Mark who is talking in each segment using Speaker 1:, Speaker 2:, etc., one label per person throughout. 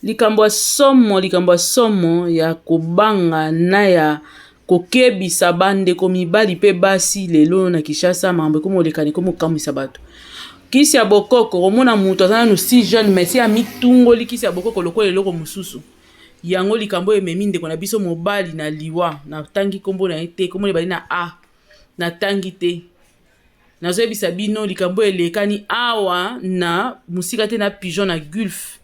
Speaker 1: Likambo ya somo, likambo ya somo ya kobanga na ya kokebisa bandeko mibali mpe basi lelo na Kinshasa, makambo ekomi koleka ekomi kokamwisa bato. Kisi ya bokoko, komona moto aza nanu si jeune mais si amitungoli kisi ya bokoko lokola eloko mosusu. Yango likambo oyo ememi ndeko na biso mobali na liwa, natangi nkombo na ye te, nkombo na ye ebandi na A, natangi te. Nazoyebisa bino likambo oyo elekani awa na mosika te na Pigeon na Gulf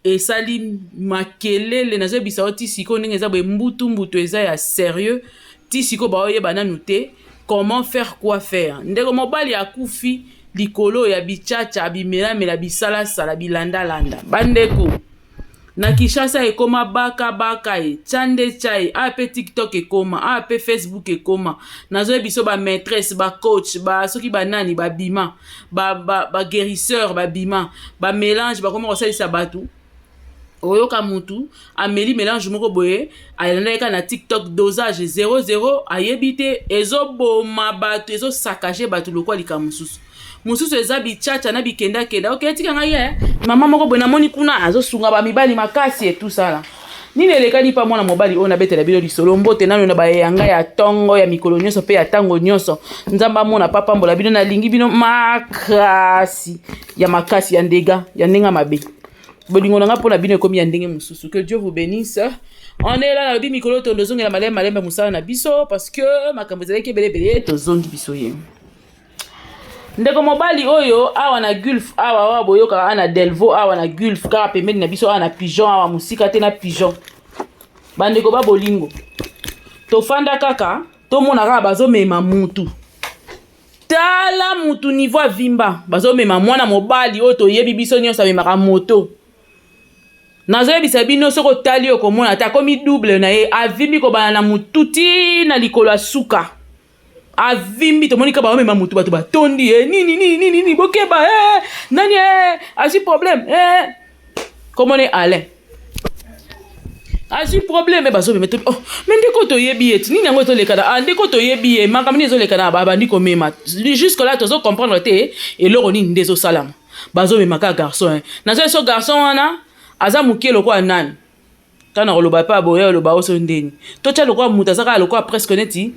Speaker 1: esali makelele. Nazoyebisa yo ti sikoyo ndenge eza boye, mbutu mbutu eza ya sérieux. Ti sikoyo baoyeba nanu te comment faire, quoi faire. Ndeko mobali akufi likolo ya bichacha, bimelamela, bisalasala, bilandalanda. Bandeko na Kinshasa ekoma baka baka ye tya nde tya ye awa mpe TikTok ekoma awa mpe Facebook ekoma. Nazoyebi biso bamaîtresse, bacoach, ba soki banani babima, baguérisseur ba, ba babima, bamélange bakoma kosalisa bato. Oyoka mutu ameli mélange moko boye, alandaki kaka na TikTok, dosage 00, ayebi te ezoboma bato, ezosaccager bato lokwa likambo mosusu mosusu. Eza bichacha na bikendakenda. Ok, tika ngai ye mama moko boye namoni kuna azosunga bamibali makasi etusala nini elekani mpa mwana mobali oyo nabetela bino lisolo. Mbote nano na bayanga ya ntongo ya mikolo nyonso mpe ya ntango nyonso. Nzambe amona papambola bino. Nalingi bino makasi ya makasi ya ndega ya ndenge mabe. Bolingo na nga mpona bino ekomi ya ndenge mosusu. Que Dieu vous bénisse. On est là. Nalobi mikolo tozongela malembe malembe mosala na biso parce que makambo ezalaki ebele ebele. Tozongi biso ye ndeko mobali oyo awa na Gulf awa, awa boyokaka awa na Delvaux, awa na Gulf, kaka pembeni na biso awa na Pigeon, awa mosika te na Pigeon. Bandeko ba bolingo, tofanda kaka tomona kaka bazomema mutu. Tala mutu niveau avimba. Bazomema mwana mobali oyo toyebi biso nyonso amemaka moto. Nazoyebisa bino, soki otali okomona te akomi double na ye, avimbi kobanda na motu ti na likolo ya suka, avimbi. Tomoni ka baomema motu, bato batondi ye. Nini nini nini nini, bokeba eh, nani eh, azwi problème eh. Komone Alain azwi problème, bazomema. Oh, mais ndeko toyebi ye ti nini yango ezolekana? Ah, ndeko toyebi ye, makambo nini ezolekana? Babandi komema, jusque là tozocomprendre te eloko nini nde ezosalama. Bazomema kaka garçon. Nazoyi so garçon wana aza moke lokola nani ntango nakoloba mpe aboya oloba oso ndeni totya lokola moto aza kaka lokola presque neti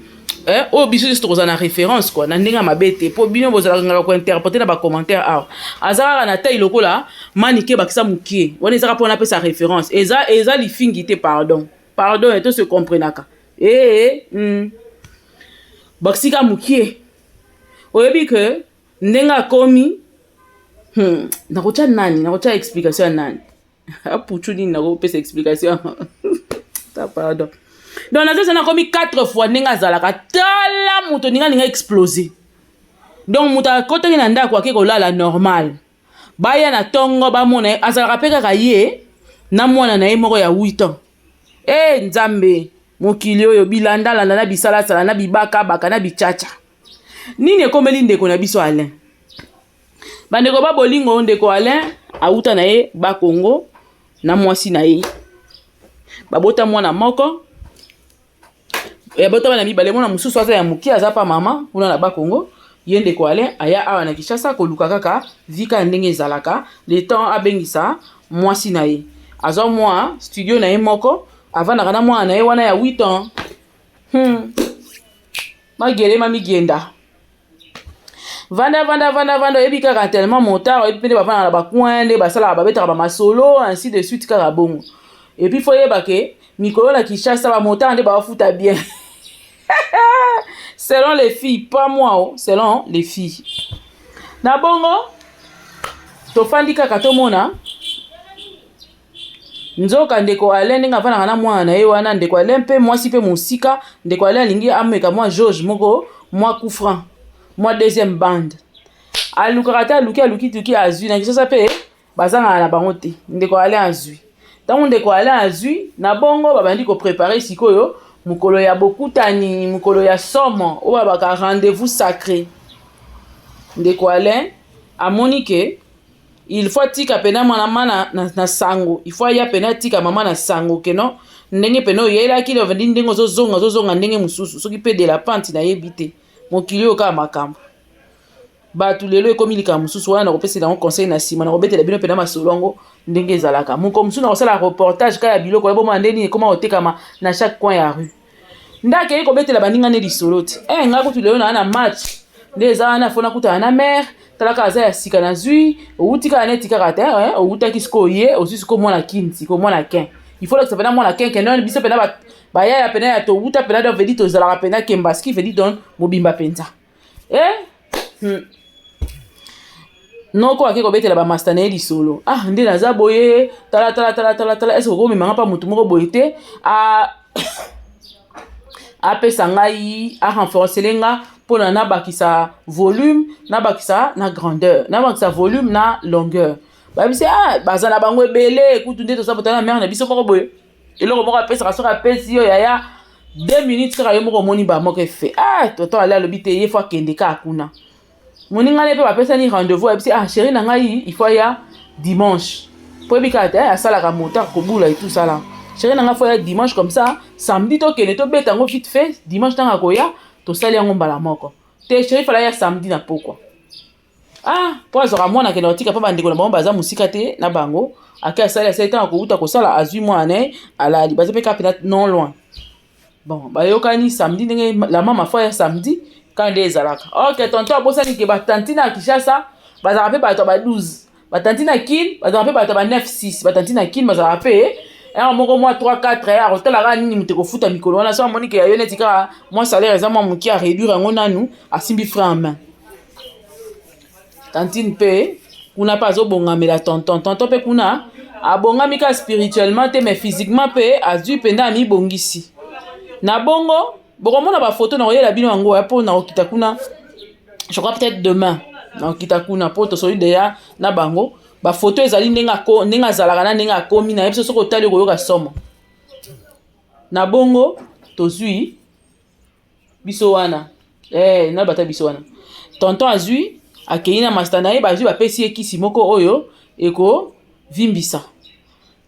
Speaker 1: oyo biso nyonso tokozala na référence quoi, na ndenge ya mabe te, mpo bino bozalaka ngaka kointerpréter na bacommentaire. Awa aza kaka na taille lokola manike bakisa mokie wana, ezaka mpona apesa référence, eza lifingi te. Pardon, pardon, to se comprenaka. Ee bakisika mokie, oyebi ke ndenge akomi nakotya nani, nakotya explication ya nani, apuchu nini, nakopesa explication ta. Pardon. Donc nazosa nakomi 4 fois ndenge azalaka. Tala moto ndenge alinga explose. Donc moto akotaki na ndako, ake kolala normal, baya na ntongo bamona ye azalaka mpe kaka ye na mwana na ye moko ya 8 ans. E Nzambe, mokili oyo bilandalanda na bisalasala na bibakabaka na bichacha, nini ekomeli ndeko na biso Alain? Bandeko ba bolingo, ndeko Alain awuta na ye Bakongo na mwasi na ye, babota mwana moko, babota bana mibale. Mwana mosusu aza ya moke, aza pa mama kuna na Bakongo. Ye ndeko Alain aya awa na Kinshasa koluka kaka vika ya ndenge ezalaka, le temps abengisa mwasi na ye, azwa mwa studio na ye moko, avandaka na mwana na ye wana ya 8 ans. Magele mamigenda vanda vanda vanda vanda, oyebi kaka tellement motard, oyebi mpe nde bavandaka na bacoin, nde basalaka, babetaka bamasolo, ainsi de suite, kaka bongo. Et puis faut yeba ke mikolo na Kinshasa bamotard nde babafuta bien, selon les filles, pas moi oh, selon les filles. Na bongo tofandi kaka tomona nzoka ndeko Alain ndenge avandaka na mwana na ye wana, ndeko Alain mpe mwasi mpe mosika. Ndeko Alain alingi ameka mwa jauge moko, mwa coup franc, mwa deuxième bande. Alukaka te, aluki, aluki tuki, azwi. Na Kinshasa mpe bazangaka na bango te. Ndeko Alain azwi. Ntango ndeko Alain azwi na bongo, babandi kopréparer sikoyo mokolo ya bokutani, mokolo ya somo oyo babaka rendez-vous sacré. Ndeko Alain amoni ke il faut atika pena mwana ma na sango, il faut aya pena atika mama na sango ke non, ndenge pena oyelaki ovandi, ndenge ozozonga, ozozonga ndenge mosusu, soki mpe de la pente, nayebi te. Mokili oyo kaka makambo. Bato lelo ekomi likambo mosusu wana, nakopesela yango conseil na nsima, nakobetela bino mpena masolo yango ndenge ezalaka. Moko mosusu nakosala reportage kaka ya biloko ya bomona nde nini ekoma kotekama na chaque coin ya rue. Nde akei kobetela baninga nde lisolo ti e ngai kutu lelo naa na match nde eza wana, fo nakutana na mare. Talaka, aza ya sika, nazwi owuti kaka neti kaka te, owutaki sikoyo, ye ozwi sikoyo mwana Kini, sikoyo mwana Kin. Il faut lakisa mpena mwana Kin kende biso mpena bayaya mpena ya towuta mpena. Donc vedi tozalaka mpena kemba, ce qui veut dire donc mobimba mpenza. Noko ake kobetela bamasta na ye lisolo: "Ah, nde naza boye, tala, tala, tala, tala, tala, est-ce okomemanga mpa motu moko boye te apesa ngai, arenforcele nga mpona nabakisa volume, nabakisa na grandeur, nabakisa volume na longueur?" Bayebisi: "Ah, baza na bango ebele kutu nde toza botala na mare na biso moko boye, eloko moko apesaka, soki apesi yo yaya, 2 minutes kaka, yo moko omoni bamoko efe." Ah, tonton ale alobi te, ye fo akende kaka kuna. Moninga ne mpe bapesani rendez-vous, ayebisi: "Ah, chéri na ngai, il faut aya dimanche, po yebi kaka te asalaka motard, kobula etu sala. Chéri na ngai fo aya dimanche, comme ça samedi tokende tobeta yango vite fait. Dimanche ntango akoya, tosali yango mbala moko." Te, chéri fala ya samedi na pokwa. Ah, mpo azwaka mwana, akende kotika mpo bandeko na bango baza mosika te na bango. Ake asali, asali, ntango akouta kosala, azwi mwana na ye, alali. Baza mpe kaka mpena non loin. Bon, bayokani samedi ndenge la mama fo ya samedi kaka nde ezalaka. Ok, tonton abosani ke batanti na Kinshasa bazalaka mpe bato ya ba 12, batanti na Kine bazalaka mpe bato ya ba 9 6, batanti na Kine bazalaka mpe yango moko mwa 3 4. Akotala kaka nini moto ekofuta mikolo wana. So amoni ke ya yo neti kaka mwa salaire eza mwa moke, aréduire yango nanu, asimbi frein en main. Tantine mpe kuna mpe azobongamela tonton. Tonton mpe kuna abongami kaka spirituellement te, mais physiquement mpe azwi mpenza, amibongisi na bongo. Bokomona bafoto na koyela bino yango ya mpo na kokita kuna, je crois peut-être demain na kokita kuna, mpo tosoli deya na bango. Bafoto ezali ndenge ndenge azalaka na ndenge akomi na ye. Biso soki otali, okoyoka somo. Na bongo tozwi biso wana, na bata biso wana. Tonton azwi, akei na master na ye, bazwi, bapesi ye kisi moko oyo ekovimbisa.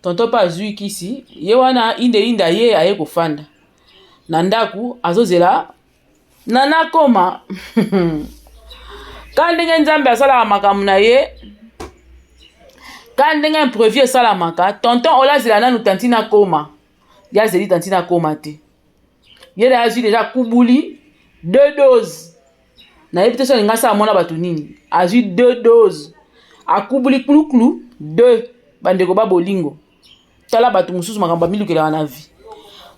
Speaker 1: Tonton mpe azwi kisi ye wana, inde inde, aye, aye kofanda na ndako, azozela nana akoma. Ka ndenge Nzambe asalaka makambo na ye, ka ndenge imprévu esalamaka, tonton oyo azela nanu tantine akoma, ye azeli tantine akoma te. Ye na azwi deja kubuli deux doses. Nayebi te so alingi asala mwana bato nini. Azwi deux doses, akubuli kulukulu deux. Bandeko ba bolingo, tala bato mosusu, makambo bamilukelaka na vie.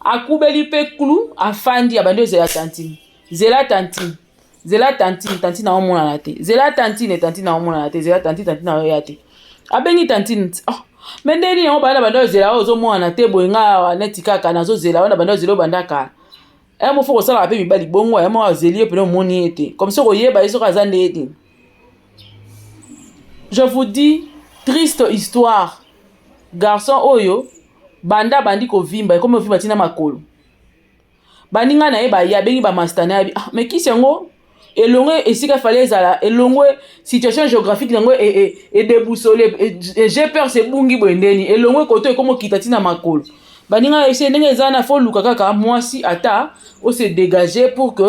Speaker 1: Akubeli mpe kulu, afandi, abandi ozela tantine. Zela tantine, zela tantine, tantine aomonana te. Zela tantine, tantine aomonana te. Zela tantine, tantine aoya te. Abengi tantine: "Oh, me ndeni yango banda banda ozela oyo, ozomonana te boye? Nga awa neti kaka nazozela oyo, na banda ozela oyo banda kala." Aya mofo kosalaka mpe mibali bongo, aya moko azeli ye mpena, omoni ye te, comme soki oyeba ye soki aza nde ye te. Je vous dis, triste histoire. Garçon oyo banda bandi kovimba, ekomi ovimba ntina makolo. Baninga na ye baye, abengi bamaster na ye abi: "Ah, mais kisi yango elongwe esika fale ezala, elongwe situation géographique yango edéboussole, GPS ebungi boye, ndeni elongwe koto, ekomi okita ntina makolo." Baninga ese ndenge eza na fo luka kaka mwasi ata ose dégager pour que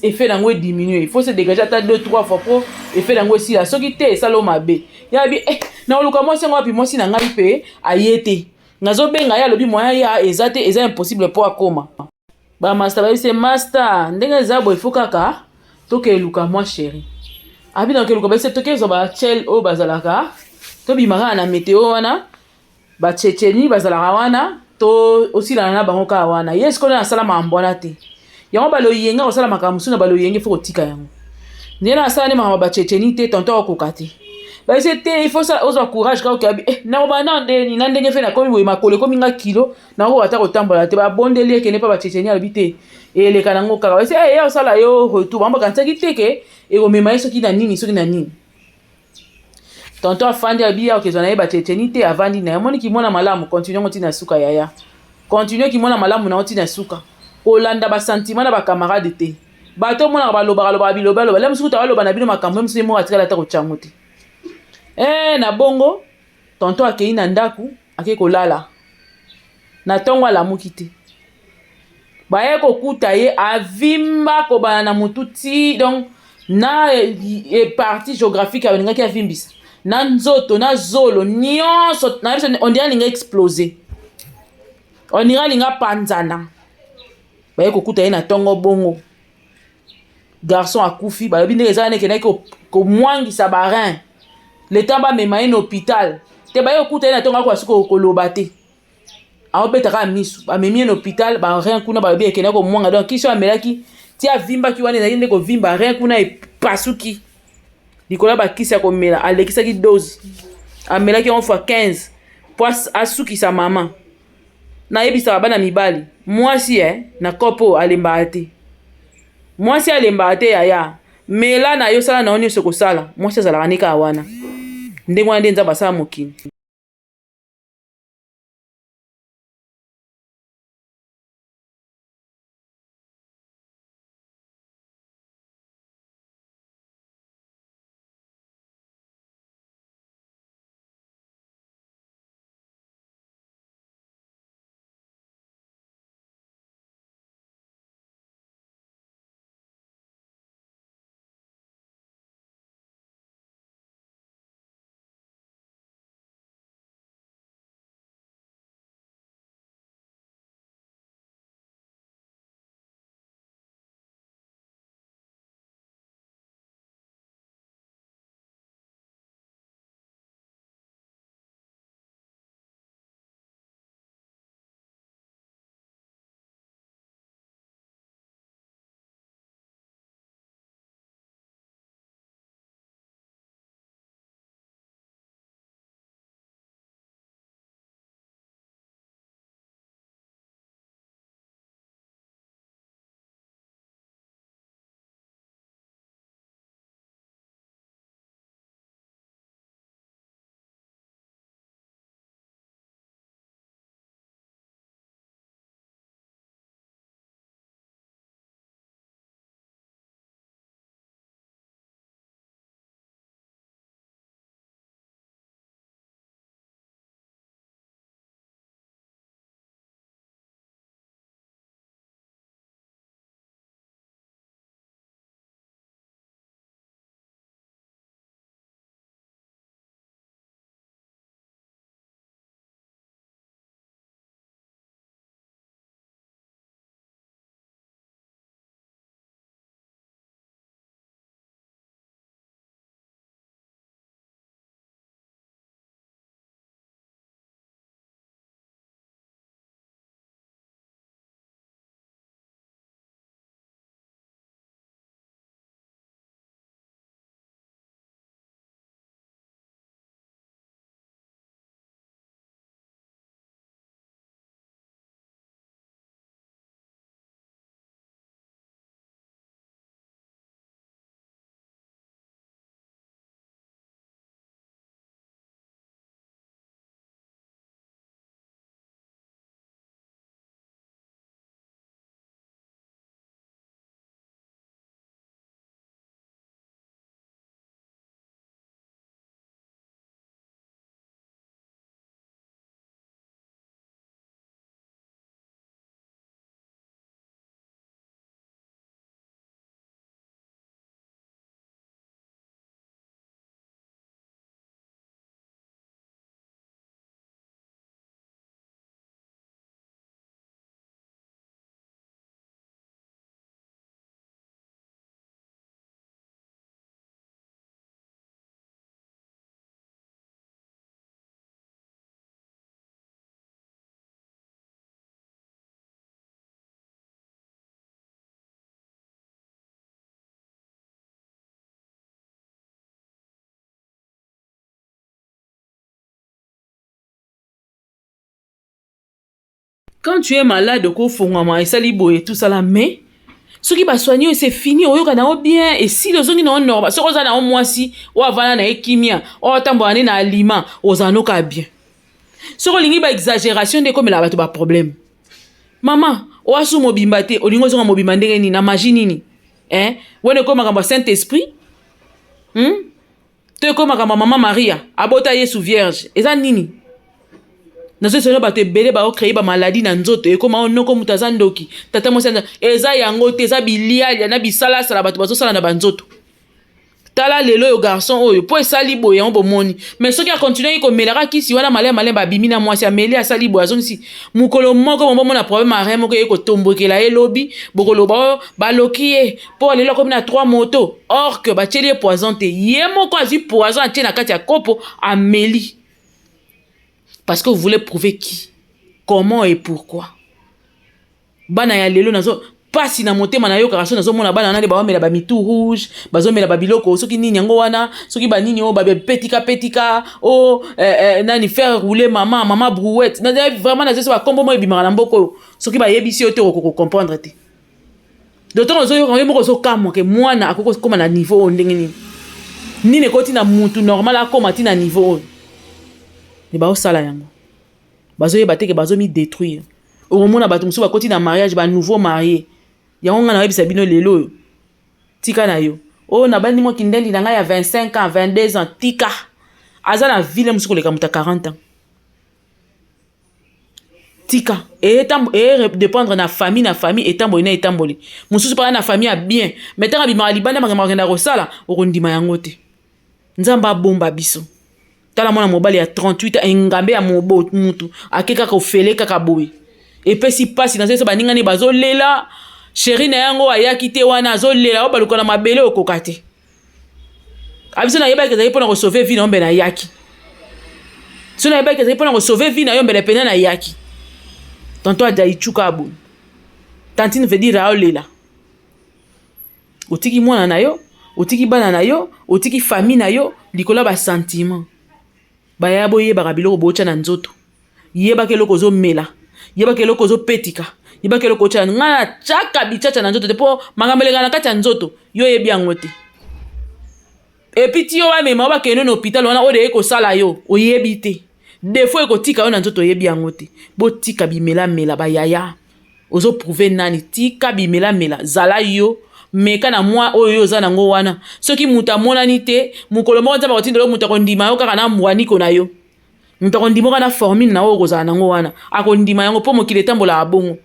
Speaker 1: effet nango ediminue. Il faut se dégager ata deux trois fois po effet nango esila. Soki te, esala o mabe. Yabi na oluka mwasi yango wapi? Mwasi na ngai mpe aye te, nazobenga ye, alobi moyen ya eza te, eza impossible mpo akoma. Bamaster bayebisi master ndenge eza boye, fo kaka tokeluka mwa chéri. Abi na keluka, bayebisi tokezwa bachel oyo bazalaka, tobima kaka na meteo wana, bachecheni bazalaka wana, to osilana na bango kaka wana. Ye sikoyo asala makambo wana te. Yango baloyenge kosala makambo mosusu na baloyenge, fo kotika yango. Ndenge na asala nde makambo bachecheni te, tonton akokoka te. Bayese te, il faut ozwa courage kaka. Okeyabi nakobanda ndeni na ndenge fe nakomi boye, makolo ekomi nga kilo, nakokoka ata kotambola te. Babondeli, ekende mpa bachecheni, alobi te, eleka nango kaka. Bayese ye osala yo retour. Bango bakanisaki te ke ekomema ye soki na nini, soki na nini. Tonton afandi, abi akozwa na ye bachecheni te, avandi na ye. Omoni kimona malamu, continue yango ntina suka. Yaya, continue kimona malamu na yo ntina suka. Kolanda basentiment na bacamarade te. Bato omonaka balobaka lobaka biloba loba, le mosuku ta baloba na bino makambo ye mosusu, ye moko atikala ata kotyango te. Na bongo tonton akei na ndako, akei kolala. Na ntongo alamuki te, baye kokuta ye avimba kobanda na motu ti donc Na e, partie géographique alingaki avimbisa na nzoto na zolo nyonso, na biso on dirait alinga explose, on dirait alinga panzana. Baye kokuta ye na ntongo bongo, garçon akufi. Balobi ndenge eza wana, ekendaki komwangisa bareins, le temps bamema ye na hôpital te. Baye kokuta ye na ntongo, akoka soki koloba te, aobeta kaka misu. Bamemi ye na hôpital, bareins kuna balobi ekendaki komwanga. Donc kisi oyo amelaki ti avimbaki wana ezalaki nde kovimba rein kuna, epasuki likolo ya bakisi ya komela. Alekisaki dose, amelaki yango fois 15 po asukisa mama. Nayebisaka bana mibali, mwasi na kopo alembaka te, mwasi alembaka te. Yaya, mela na yo, sala na yo nyonso kosala, mwasi azalaka ne kaka wana. Ndenge wana nde Nzambe asala mokili. Quand tu es malade, okofungwama, esali boye, tout ça là, mais soki basoigner oyo, c'est fini, oyoka na yo bien, esili, ozongi na yo normal. Soki oza na yo mwasi oyo avanda na ye kimia, oyo atambola nde na aliment, ozala noka bien. Soki olingi baexagération, nde ekomelaka bato baproblème. Mama oyo asu mobimba te, olingi ozonga mobimba ndenge nini? Na magie nini, eh? Wana ekomi makambo ya Saint Esprit, To ekomi makambo ya Mama Maria abota Yesu vierge? Eza nini? Nazosona bato ebele baocréer bamaladi na nzoto, ekoma onoko moto aza ndoki, tata mwasi. Eza yango te, eza bilialia na bisalasala bato bazosala na banzoto. Tala lelo oyo garçon oyo po esali boye yango bomoni mais soki akontinuaki komelaka kisi wana malembe malembe abimi na mwasi ameli asali boye azongisi mokolo moko bongo bomona problème ya rein moko eye kotombokela ye lobi bokoloba oyo baloki ye mpo lelo akomi na 3 moto or que batieli ye poison te ye moko azwi poison atie na kati ya kopo ameli parce que vous voulez prouver qui, comment et pourquoi. Bana ya lelo nazo pasi na motema nayokaka so nazomona bana nani baomela bamitu rouge, bazomela babiloko soki nini yango wana, soki banini oyo bapetika petika o nani faire rouler mama mama brouette. Vraiment nazo so bakombo moko ebimaka na mboka oyo, soki bayebisi yo te, okoki comprendre te. Donc ntango ozoyoka yo moko ozokamwa ke mwana akoki kokóma na niveau oyo ndenge nini, nini ekoti na mutu normal akóma ti na niveau oyo. Me baosala yango, bazoyeba te ke bazomidétruire. Okomona bato mosusu bakoti na mariage, banouveau marié. Yango ngai nayebisa bino lelo oyo, tika na yo oyo nabandi mwa kindendi na ngai ya 25 ans, 22 ans, tika aza na ville mosusu koleka moto ya 40 ans. Tika dépendre na famille, na famille etamboli na etamboli mosusu mpaka na famille ya bien, mais ntango abimaka libanda, makambo akenda kosala, okondima yango te. Nzambe abomba biso. Tala mwana mobali ya 38 ans, engambe ya mutu ake kaka ofele kaka boye, epesi mpasi. Na so baningani bazolela chéri na yango ayaki te wana, azolela oyo baluka na mabele okoka te. Abiso nayebaki ezali mpona kosauver vie na yo mbe nayaki. So nayebaki ezali mpona kosauver vie na yo mbele pene nayaki. Tonton Adjaichuka aboye, tantine veut dire aolela. Otiki mwana na yo, otiki bana na yo, otiki famille na yo likolo ya basentiment. Baya boyebaka biloko bootya na nzoto, yebaka eloko ozomela, yebaka eloko ozopetika, yebaka eloko otya. Ngai natiaka bichacha na nzoto te, mpo makambo elekaka na kati ya nzoto, yo oyebi yango te. Et puis ti yo bamema yo, bakende na hôpital wana, oyo eye kosala yo oyebi te, défaut ekotika yo na nzoto, oyebi yango te. Botika bimelamela, bayaya. Ozoprouver nani? Tika bimelamela, zala yo, meka na mwa oyo yo oza nango wana. Soki moto amonani te, mokolo moko Nzambe akotindela yo moto akondima yo kaka na mbwaniko na yo, moto akondima kaka na formule na oyo okozala nango wana, akondima yango, mpo mokili etambolaka bongo.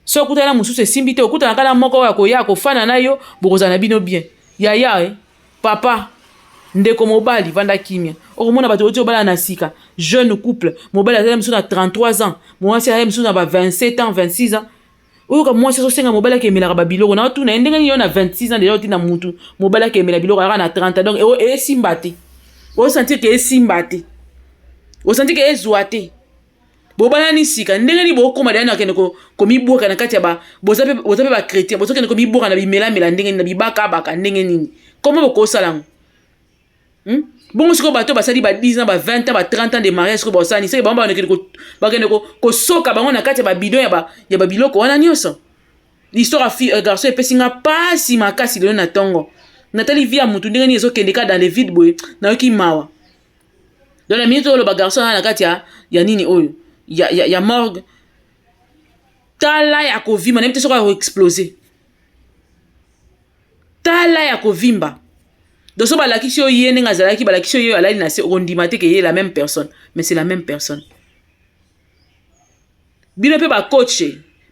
Speaker 1: So okutana na mosusu esimbi te, okutana kaka na moko oyo akoya akofana na yo, bokozala na bino bien. Yaya, papa, ndeko mobali, vanda kimia. Okomona bato oti obala na sika, jeune couple, mobali azali mosusu na 33 ans, mwasi azali mosusu na ba 27 ans, 26 ans. Oyoka mwasi azosenga mobali akemelaka babiloko na otuna ye ndenge nini yo na 26 ans déjà otinda mutu mobali akemela biloko ayaka na 30 ans. Donc esimba te, osentir ke esimba te, osentir ke ezwa te. Bobalani sika, ndenge nini bokóma deya nakende komibwaka na kati ya boza mpe bachrétien, bozokende komibwaka na bimelamela ndenge nini, na bibakabaka ndenge nini? Koma bokosala yango, Bongo sikoyo bato basali ba 10 ans, ba 20 ans, ba 30 ans de mariage, sikoyo basali seke bango bakende kosoka bango na kati ya babidon ya babiloko wana nyonso. Histoire ya fille, garçon epesi nga pasi makasi lelo na ntongo. Natali vie ya mutu ndenge nini ezokende kaka dans le vide boye, nayoki mawa. Donc na minute oyo bagarçon wana na kati ya nini oyo ya morgue, tala ya kovimba, nayebi te soki ya koexploser. Tala ya kovimba. Donc so balakisi yo ye ndenge azalaki, balakisi yo ye alali na se, okondima te ke ye la même personne, mais c'est la même personne. Bino mpe bacoach,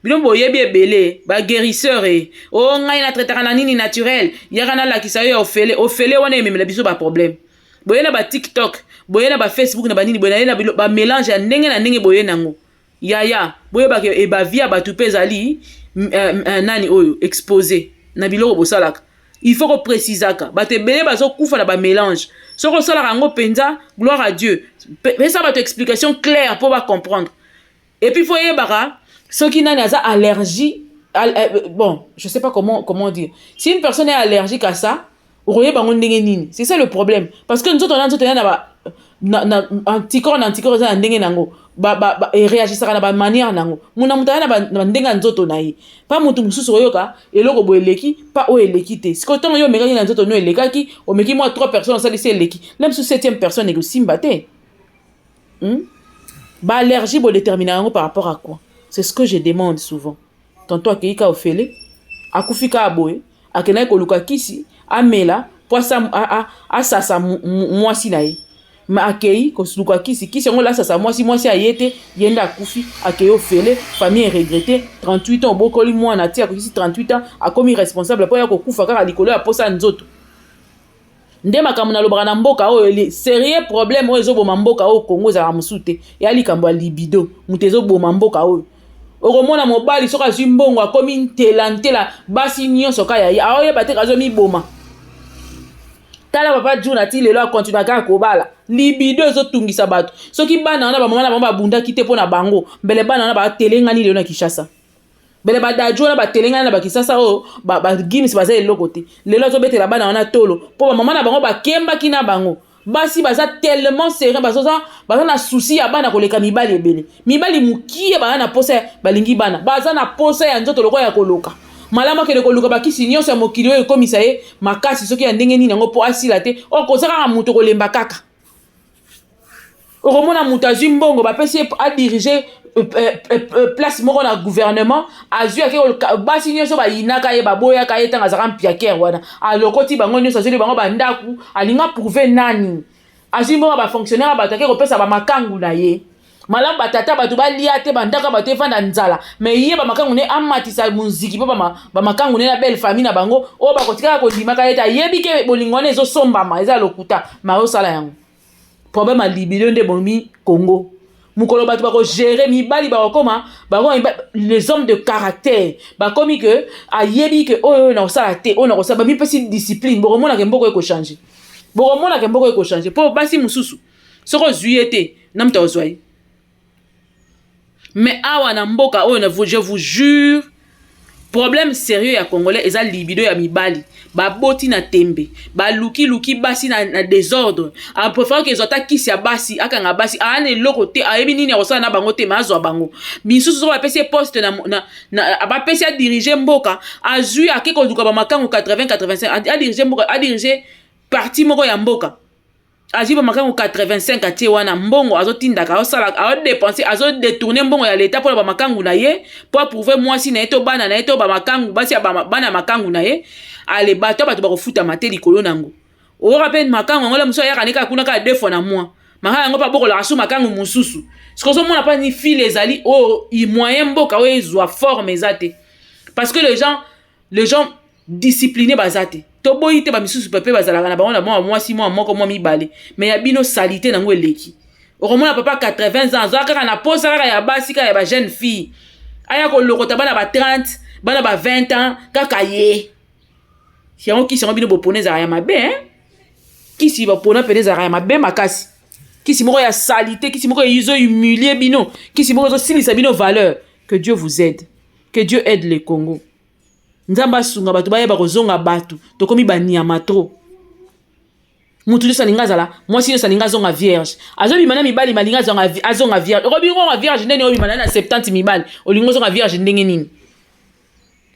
Speaker 1: bino boyebi ebele, baguérisseur e o ngai natraitaka na nini naturel, yaka nalakisa yo ya ofele. Ofele wana ememela biso baproblème. Boye na baTikTok, boye na baFacebook, na banini boye na bamélange ya ndenge na ndenge boye nango. Yaya, boyebaka ebavie ya bato mpe ezali nani oyo exposé na biloko bosalaka. Il faut koprécisaka, bato ebele bazokufa na bamélange. Soki osalaka yango mpenza, gloire à Dieu, pesa bato explication claire mpo bacomprendre. Et puis faut oyebaka soki nani aza allergie, bon, je sais pas comment dire, si une personne est allergique à ça, okoyeba yango ndenge nini? C'est ça le problème, parce que nzoto na nzoto eza na anticorps, na anticorps eza na ndenge nango eréagisaka na bamanière nango. Muna moto aza na bandenge ya nzoto na ye, pa moto mosusu oyoka eloko boye eleki, pa oyo eleki te. Sikoyo ntango yo omekaki na nzoto no elekaki, omeki mwa trois personnes, osalisi eleki, la mosusu septième personne ekosimba te, Baallergie bodéterminer yango par rapport à quoi? C'est ce que je demande souvent. Tantôt akei ka ofele, akufi kaka boye, akendaki koluka kisi amela mpo asasa mwasi na ye. Ma akei koluka kisi, kisi yango lasasa mwasi, mwasi aye te, ye nde akufi, akei ofele, famille eregretter. 38 ans, obokoli mwana ti akokisi 38 ans, akomi responsable mpo ya kokufa kaka likolo ya posa ya nzoto. Nde makambo nalobaka na mboka oyo, sérieux problème oyo ezoboma mboka oyo Kongo ezalaka mosusu te, ya likambo ya libido moto ezoboma mboka oyo. Okomona mobali soki azwi mbongo, akomi ntela ntela, basi nyonso ka ya ye, aoyeba te azomiboma. Tala papa Juna, ti lelo akontinua kaka kobala. Libido ezotungisa bato. Soki bana wana, bamama na bango babundaki te mpo na bango, mbele bana wana batelengani lelo na Kinshasa, bele badaju wana batelengani na bakisasa oyo bagims baza eloko te. Lelo azobetela bana wana tolo mpo bamama na bango bakembaki na bango. Basi baza tellement serein, baza na souci ya bana koleka mibali ebele. Mibali mokie baza na posa, balingi bana, baza na posa ya nzoto lokola ya koloka. Malamu akende koluka bakisi nyonso ya mokili oyo ekomisa ye makasi, soki ya ndenge nini yango, mpo asila te. Okoza kaka moto kolemba kaka. Okomona moto azwi mbongo, bapesi ye adirige place moko na gouvernement, azwi, ake, basi nyonso bayinaka ye, baboyaka ye ntango azalaka mpiakere wana, alokoti bango nyonso, azweli bango bandako. Alinga prouver nani? Azwi mbongo bafonctionnaire, bato, ake kopesa bamakangu na ye. Malamu batata bato balia te, bandako bato evanda nzala, mais ye bamakangu ne amatisa moziki, mpo bamakangu ne na belle famille na bango oyo bakotikaka kondimaka ye te. Ayebi ke bolingo wana ezosombama, eza lokuta, ma azosala yango. Problème ya libido nde bomi Congo. Mokolo bato bakogérer, mibali bakokoma, bakoma les hommes de caractère, bakomi ke ayebi ke oyo oyo nakosala te, oyo nakosala, bamipesi discipline, bokomonaka mboka ekochange, bokomonaka mboka ekochange. Mpo basi mosusu, soki ozwi ye te, na moto akozwa ye. Mais awa na mboka oyo, je vous jure, problème sérieux ya Congolais eza libido ya mibali. Baboti na tembe, balukiluki basi na désordre. Apréféré ke ezwa ata kisi ya basi, akanga basi, aa na eloko te, ayebi nini akosala na bango te, ma azwa bango. Misusu soko bapesi ye poste na bapesi adirige mboka, azwi, ake koluka bamakango 80, 85, adirige mboka, adirige parti moko ya mboka, azwi bamakango 85, atie wana mbongo, azotindaka, azosala, azodepense, azodetourne mbongo ya leta mpona bamakangu na ye, mpo aprouve mwasi na ye to bana na ye to bamakangu basi ya bana ya makangu na ye. Ale bato, bato bakofutama te likolo nango. Oyoka mpe makangu yango, le mosusu ayaka ne kaka kuna kaka deux fois na mois. Makangu yango mpe abokolaka su makangu mosusu. Soki ozomona mpa ni file ezali oyo, moyen mboka oyo ezwa forme eza te, parce que les gens discipliné baza te. Toboyi te, bamisusu mpe bazalaka na bango na mwa mwasi mwa moko, mwa mibale, mais ya bino saleté nango eleki. Okomona papa 80 ans azwa kaka na posa kaka ya basi, kaka ya bajeune fille, aya kolokota bana ba 30, bana ba 20 ans kaka ye. Yango kisi yango bino bopona ezalaka ya mabe, hein? Kisi bapona pene ezalaka ya mabe makasi, kisi moko ya saleté, kisi moko ezohumilie bino, kisi moko ezosilisa bino valeur. Que Dieu vous aide, que Dieu aide le Congo. Nzambe asunga bato bayeba kozonga bato. Tokomi banyama trop. Mutu nyonso alingi azala, mwasi nyonso alingi azonga vierge, azobima na mibali, malingi azonga vierge. Okobi ngonga vierge ndenge obima na 70 mibali, olingi ozonga vierge ndenge nini?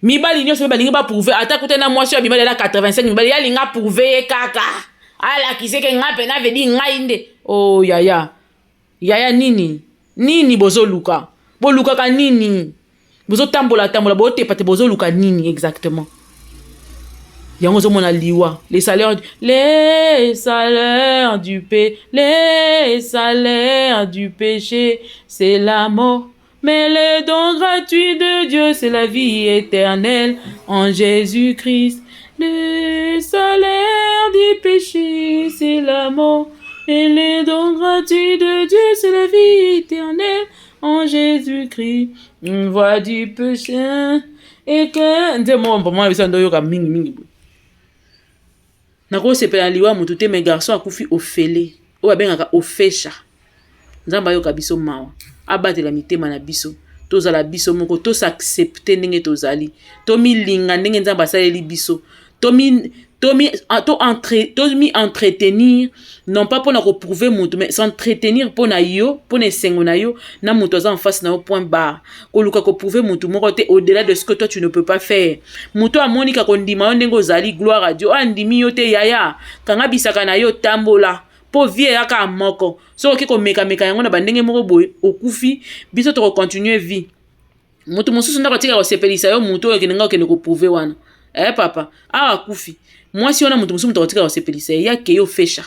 Speaker 1: Mibali nyonso mpe balingi baprouve. Ata kuta na mwasi oyo abimali na 85 mibali, ye alingi aprouve ye kaka, alakise ke ngai mpe navedi ngai nde o oh, yaya yaya. Nini nini bozoluka? Bolukaka nini? Bozotambola tambola, botepa te, bozoluka nini exactement? Yango ozomona liwa. Les salaires du pé les salaires du péché, c'est la mort, mais le don gratuit de Dieu, c'est la vie éternelle en Jésus-Christ. Le salaire du péché, c'est la mort, et le don gratuit de Dieu, c'est la vie éternelle en Jésus-Christ. Voix du péché et que nde mo mama biso ndo yoka mingi mingi boye. Nakosepela liwa motu te, mais garçon akufi ofele, oyo babengaka ofesha. Nzambe ayoka biso mawa, abatela mitema na biso, tozala biso moko, tosaccepte ndenge tozali, tomilinga ndenge Nzambe asaleli biso, tomi tomi to entre tomi entretenir, non pas mpona koprouve motu, mais s'entretenir mpona yo, mpona esengo na yo na moto aza en face na yo, point barre. Koluka koprouve motu moko te au-delà de ce que toi tu ne peux pas faire. Moto amonika kondima yo ndenge ozali, gloire à Dieu. Oyo andimi yo te, yaya, kanga bisaka na yo, tambola, mpo vie eyaka moko. Soki okoki komekameka yango na bandenge moko boye, okufi, biso tokocontinue vie. Moto mosusu ndako atika kosepelisa yo, moto oyo okende nga okende koprouve wana, eh papa awa akufi mwasi wana, moto mosusu, moto akotika kosepelisa ye, yake yo fesha,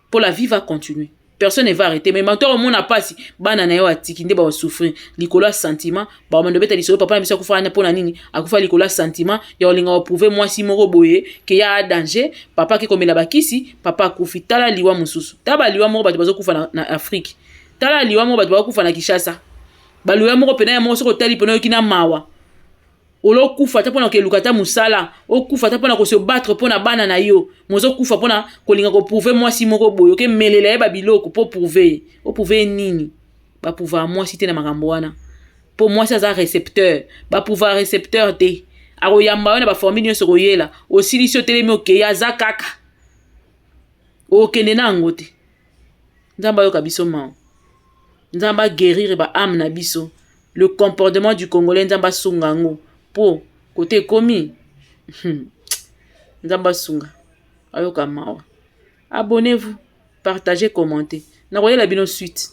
Speaker 1: mpo la vie va continuer. Personne ne va arrêter. Mais moto akomona mpasi, bana na ye atiki nde bakosouffrir likolo ya sentiment. Bakomanda obeta lisolo: papa na biso akufa wana mpo na nini? Akufa likolo ya sentiment ya kolinga koprouver mwasi moko boye ke ya danger. Papa ake komela bakisi, papa akufi. Tala liwa mosusu, tala baliwa moko bato bazokufa na Afrique. Tala liwa moko bato bakokufa na Kinshasa, baliwa moko pena ya moko. Soki otali pena, oyoki na mawa. Olokufa ata mpona kokeluka ata mosala, okufa ata mpona kose battre mpona bana na yo. Mozokufa mpona kolinga koprouver mwasi moko boye, okemelela ye babiloko mpo prouver ye. Oprouver ye nini? Baprouvaka mwasi te na makambo wana, mpo mwasi aza récepteur. Baprouvaka récepteur te. Akoyamba yo na baformule nyonso, koyela osilisi, otelemi, okei, aza kaka okende na yango te. Nzambe ayoka biso mawa, Nzambe aguérir baâme na biso. Le comportement du Congolais, Nzambe asunga yango, mpo kote ekomi. Nzambe asunga, ayoka mawa. Abonnez-vous, partagez, commentez. Nakoyela bino suite,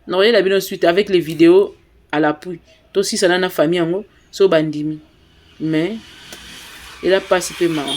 Speaker 1: nakoyela bino suite avec les vidéos à l'appui. Tosisana na famille yango so bandimi, mais eza mpasi mpe mawa.